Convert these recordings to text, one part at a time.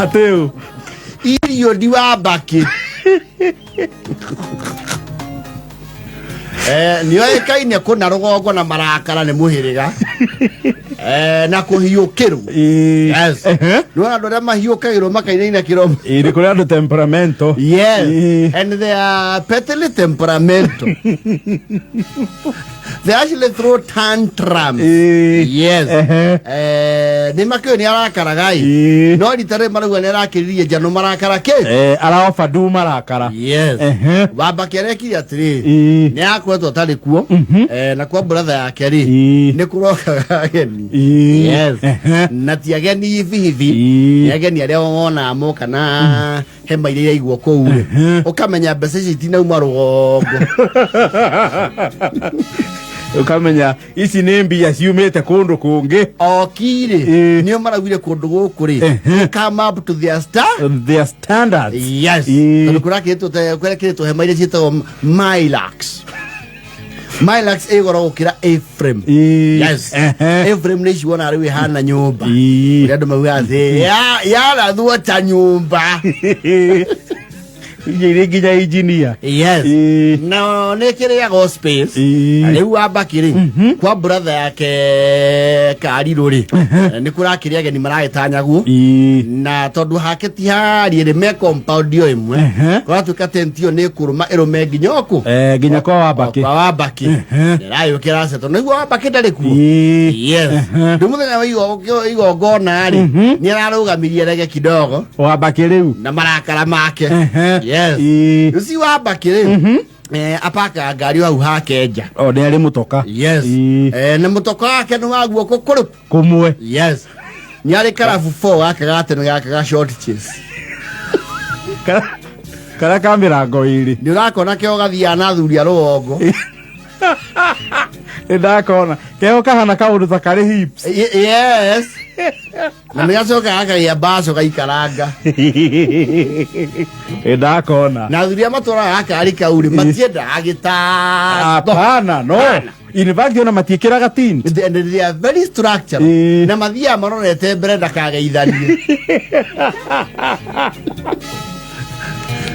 Atĩ ũ? Irio ndi wa mbakĩ. Nĩoĩkaine kũna rũgongo na marakara nĩ mũhĩrĩga na kũhiũkĩrwo. Yes. Nĩwona andũ arĩa mahiũkagĩrwo makainaina kĩromo. Ĩĩ, nĩ kũrĩ andũ temperamento. Yes. And they are petily temperamental. They actually throw tantrums. Yes. Nĩ makĩũĩ nĩ arakaraga ĩ. No rita rĩrĩ marauga nĩ arakĩririe njano marakara kĩ? Araoba ndu marakara. Yes. Wamba kĩarekire atĩrĩ. Nĩ akoretwo atarĩ kuo. Na kwa brother yake rĩ. Nĩ kũrokaga ageni. Yes. Na ti ageni hivi hivi. Nĩ ageni arĩa wonaga moka na hema iria iraigwo kũu rĩ. Ũkamenya mbeca ici itinauma rũgongo. Ũkamenya ici nĩ mbia ciumĩte kũndũ kũngĩ. Oki rĩ, nĩo maraugire kũndũ gũkũ rĩ, come up to their star their standards. Yes. Tondũ kũrakĩrĩtwo hema iria ciĩtagwo Milax. Milax ĩ goro gũkĩra A-frame. Yes. A-frame nĩ ici wonaga rĩu ĩhana nyũmba. Ũrĩa andũ maugaga atĩ yarathwo ta nyũmba. Iria irĩ nginya engineer. Yes. Na nĩ kĩrĩagwo space. Rĩu wambaki rĩ, kwa brother yake Karirũ rĩ, nĩ kũrakĩrĩ ageni maragĩtanyagwo. Na tondũ hake ti haria rĩ, me compound o ĩmwe. Kũratuĩka tent ĩyo nĩ ĩkũrũma ĩrũme nginya o kũ? Nginya kwa Wambaki. Kwa Wambaki. Ĩragĩũkĩra settle. Nĩguo Wambaki ndarĩ kuo. Yes. Rĩu mũthenya wa igongona rĩ, nĩ ararũgamirie rege kidogo. Wambaki rĩu. Na marakara make. Yes. Rĩu si Wambaki rĩ, apakaga ngari hau hake nja. O nĩ arĩ mũtoka. Yes. Na mũtoka wake nĩ wa guoko kũrĩ kũmwe. Yes. Nĩ arĩ karabu 4 gake ga tene gake ga short chase. Karĩa ka mĩrango ĩrĩ. Nĩ ũrakona keo gathiaga na athuri a rũgongo. Nĩ ndakona. Keo kahana kaũndũ ta karĩ hips. Yes. Na nĩ gacoka gakagĩa mbaco gaikaranga. Nĩ ndakona. Na athuri a matwaraga gakari kau rĩ, matiendaga gĩtando. Hapana, no. In fact, ona matiĩkĩraga tint. And they are very structural. Na mathiaga marorete mbere ndakageithanie.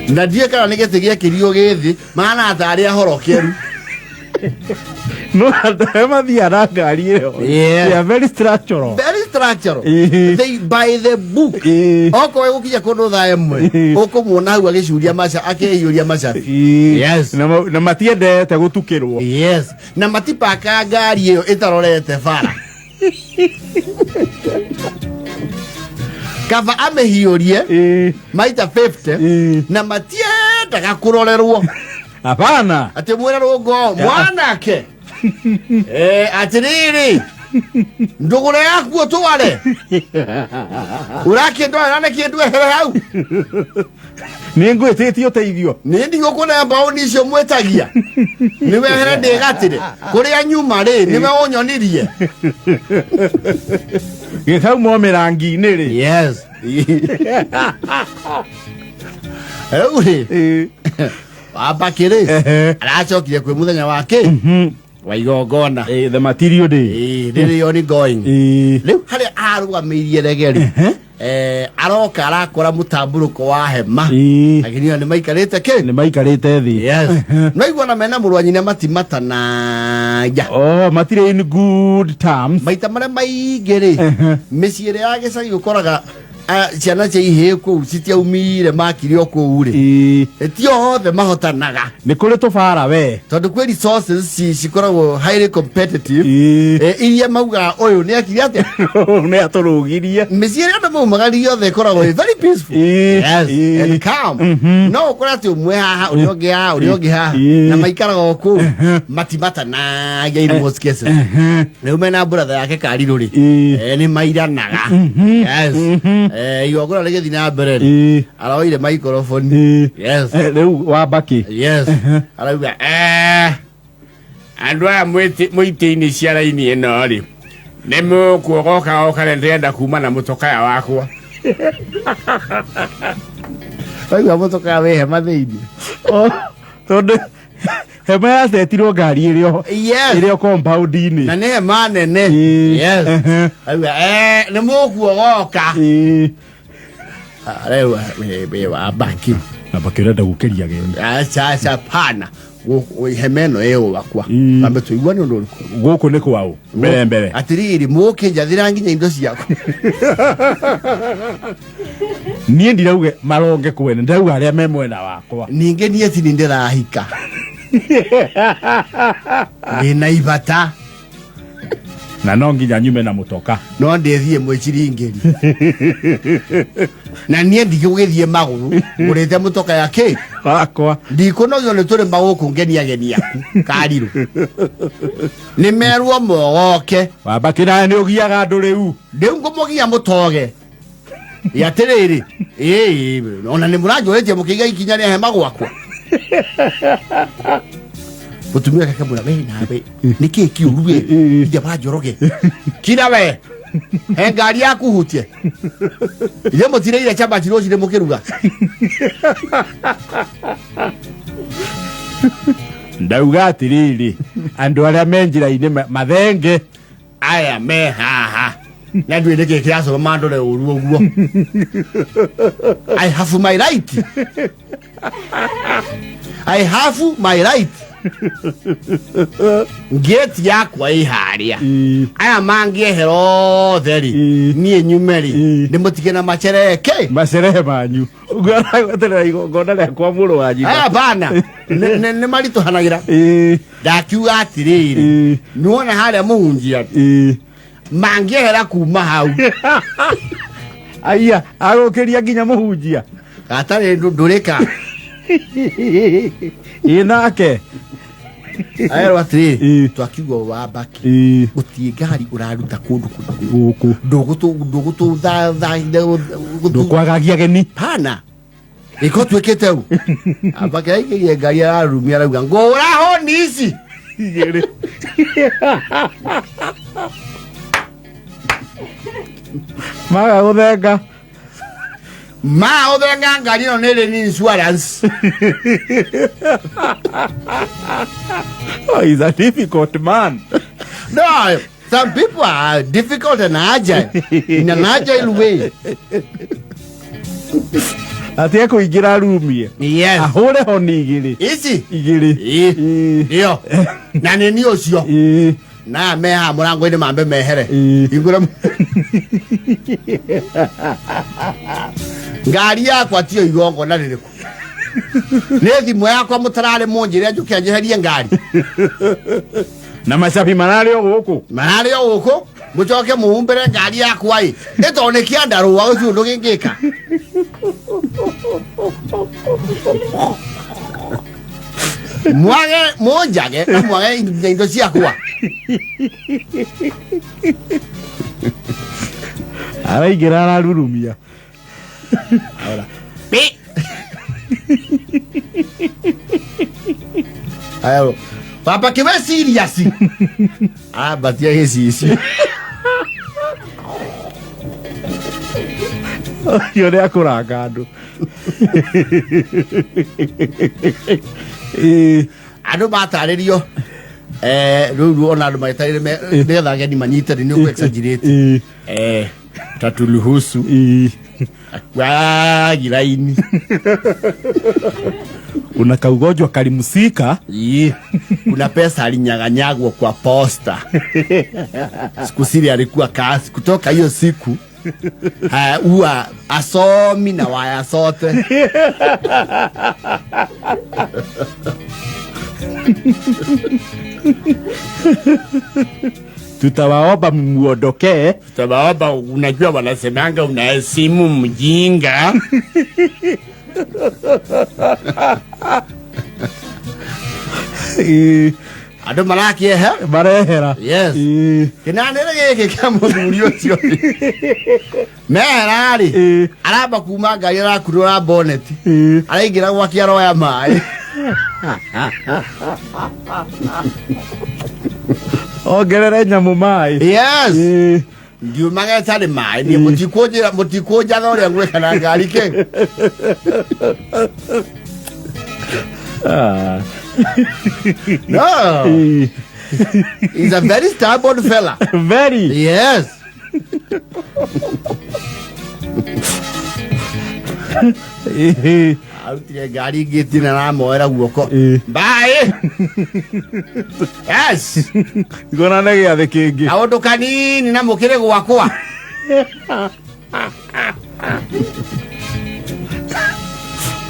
Na ndiũĩ kana nĩ gĩtĩ gĩekĩrirwo gĩ thĩ, mahana tarĩ ahorokeru. No andũ arĩa mathiaga na ngari ĩyo. Yeah. They are very structural. Very structural. They by the book. Okorwo egũkinya kũndũ thaa 1, ũkũmuona hau agĩcuria maca, akĩhiũria macabi. Yes. Na matiendete gũtukĩrwo. Yes. Na matipakaga ngari ĩyo ĩtarorete bara. Kaba amĩhiũrie maita 50 na matiendaga kũrorerwo. Hapana. Atĩ mwĩra rũngo mwanake. Atĩrĩrĩ ndũgũre yaku ũtware ũrakĩndwarĩra nĩ kĩndũ ehere hau. Nĩ ngwĩtĩtie ũteithio. Nĩ ndigũkũne mbaũni icio mwĩtagia nĩ wehere ndĩgatĩre kũrĩa nyuma rĩ nĩwe ũnyonirie. Gĩkaumwo mĩrangi-inĩ rĩ. Yes. Rĩu rĩ Wambaki rĩ aracokire kwĩ mũthenya wa kĩ wa igongona. The material day. Rĩrĩ ongoing. Rĩu harĩa arũgamĩirie rege rĩ, aroka arakora mũtambũrũko wa hema. Ageni nĩ maikarĩte kĩ? Nĩ maikarĩte thĩ. Yes. No igua mena mũrũ wa nyina matimatanagia. Oh, matirĩ in good terms. Maita marĩa maingĩ rĩ, mĩciĩ ĩrĩa ya gĩcagi ũkoraga ciana cia ihĩĩ kũu citiaumire makire o kũu rĩ, ti othe mahotanaga. Nĩ kũrĩ tũbara we. Tondũ kwĩ resources cikoragwo highly competitive. Iria maugaga ũyũ nĩ akire atĩa? Nĩ atũrũgirie. Mĩciĩ ĩrĩa andũ maumagaririe othe ĩkoragwo ĩ very peaceful. Yes. And calm. No ũkore atĩ ũmwe haha, ũrĩa ũngĩ haha, ũrĩa ũngĩ haha. Na maikaraga o kũu. Matimatanagia in most cases. Rĩu mena brother yake Karirũ rĩ, nĩ mairanaga. Yes. Igongona rĩgĩthiĩ na mbere rĩ, aroire microphone. Yes. Rĩu Wambaki. Yes. Arauga andũ aya mũitĩ-inĩ cia raini ĩno rĩ, nĩ mũkuogoka oka nĩ ndĩrenda kuma na mũtokaya wakwa. Waigua mũtokaya wĩ hema thĩinĩ. Oh, tondũ hema yacetirwo ngari ĩrĩ o Yes. ĩrĩ o compound-inĩ. Na nĩ hema nene. Yes. Arauga nĩ mũkuogoka. Rĩu wĩ wa baki. Na baki ũrenda gũkĩria ageni. Aca aca pana. Hema ĩno ĩ gwakwa. Ii. Ambe tũiguane ũndũ ũrĩkũ? Gũkũ nĩ kwaũ mbere mbere. Atiriri mũkĩnjathĩra nginya indo ciakwa. Niĩ ndirauge maronge kwene, ndĩrauga arĩa me mwena wakwa. Ningĩ niĩ tini ndĩrahika. Ndĩna ibata. Na no nginya nyume na mũtoka. No ndĩthiĩ mwĩciringĩri. Na niĩ ndigũgĩthiĩ magũrũ ngũrĩte mũtoka ya kĩ? Wakwa. Ndikũnogio nĩ tũrĩma gũkũ ngenia ageni aku karirũ. Nĩ merwo mogoke. Wambakĩ nawe nĩ ũgiaga andũ rĩu. Rĩu ngũmũgia mũtoge. Ĩ atĩrĩrĩ, ĩĩ ona nĩ mũranjũrĩtie mũkĩiga ikinya rĩa hema gwakwa. Mũtumia akamwĩra we nawe nĩkĩĩ kĩũru ĩ inja banjoroge kira we he ngari yaku hutie ithe mũtirĩire chapati rũcinĩ mũkĩruga. Ndauga atĩrĩrĩ, andũ arĩa me njĩra-inĩ mathenge. Aya me haha na ndũĩ nĩkĩĩ kĩracoma mandore ũru ũguo. I have my right. I have my right. Ngĩti yakwa ĩ harĩa. Aya mangĩehera othe rĩ, niĩ nyume rĩ, ndĩmũtige na macereke. Macerehe manyu. Ũguo aragweterera igongona rĩa kwa mũrũ wa nyina. Aya bana, nĩ maritũhanagĩra. Ndakiuga atĩrĩrĩ, nĩwona harĩa mũhunjia mangĩehera kuma hau. Aya, agũkĩria nginya mũhunjia. Gatarĩ ndũrĩka. Ĩ nake. Aerwo atĩrĩrĩ, twakiuga wa baki. Gũtirĩ ngari ũraruta kũndũ gũkũ. Ndũkwagagia ageni. Pana. Ĩko tuĩkĩte u. Ambake aingĩrie ngari ararumia arauga ngũra honi ici. Igĩrĩ. Maga gũthenga. Ma ũthenga ngari ĩno nĩ ĩrĩ insurance. Oh, he's a difficult man. No, some people are difficult and agile. In an agile way. Ati ekũingĩra rumie. Yes. Ahũre honi igĩrĩ. Ici? Igĩrĩ. Ĩ. Ndio. Na nĩ niĩ ũcio. Na me haha mũrango-inĩ mambe mehere. Hingũra ngari yakwa tiyo igongona rĩrĩkũ. Nĩ thimũ yakwa mũtararĩ mũnjĩre njũke njeherie ngari. Na macabi mararĩ o gũkũ. Mararĩ o gũkũ. Mũcoke mũhumbĩre ngari yakwa ĩ. Ĩ tondũ nĩ kĩandarũa gũtirĩ ũndũ kĩngĩka. Mwage mũnjage na mwage indo ciakwa. Araingĩra ararurumia. Pi. Ayo. Papa kiwe serious. Ah, batia gĩcicio. Ũcio nĩ akũranga andũ. Andũ matarĩrio rĩu ona andũ magĩtarĩrio nĩgetha ageni manyite nĩ ũkũ exaggerate. Taturuhusu. Wagiraini. Kuna kaugonjwa kalimsika. Kuna pesa alinyang'anyagwa kwa posta. Siku siri alikuwa kasi. Kutoka hiyo siku huwa asomi na waya sote. Tutawaomba muondokee. Tutawaomba, unajua wanasemanga unaheshimu mjinga. Andũ marakĩeha? Marehera. Yes. Kĩnanĩrĩ gĩkĩ kĩa mũthuri ũcio. Mehera rĩ, aramba kuma ngari arakurura bonnet. Araingĩra gwake aroya maĩ. Ongerere nyamũ maĩ. Yes. Ngiumaga ĩtarĩ maĩ, niĩ mũtikũnjĩra, mũtikũnjatha ũrĩa ngwĩka na ngari kĩ. No. He's a very stubborn fella. Very. Yes. Ĩĩ. Arutire ngari ngĩti na ramoera guoko. Ĩĩ. Bye. Yes. Igonane gĩathĩ kĩngĩ. Kaũndũ kanini na mũkĩrĩ gwakwa.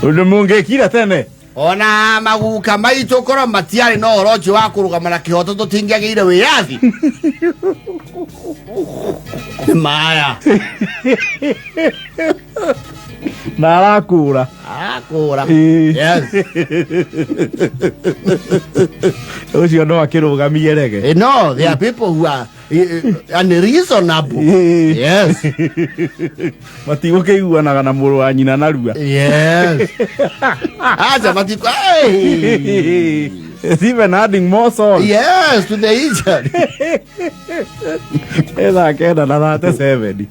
Ũndũ mũngĩkira tene. Ona maguka maitũ korwo matiarĩ na ũhoro ũcio wa kũrũgama na kĩhoto tũtingĩagĩire wĩyathi. Nĩ maya. Na arakũra. Arakũra. Ĩĩ. Yes. Ũcio no akĩrũgamie rege. No, there are people who are unreasonable. Ĩĩ. Yes. Matigũkĩiguanaga na mũrũ wa nyina narua. Yes. Acha matiko. Hey. It's even adding more salt. Yes, to the injury. Thaa 9 na 37.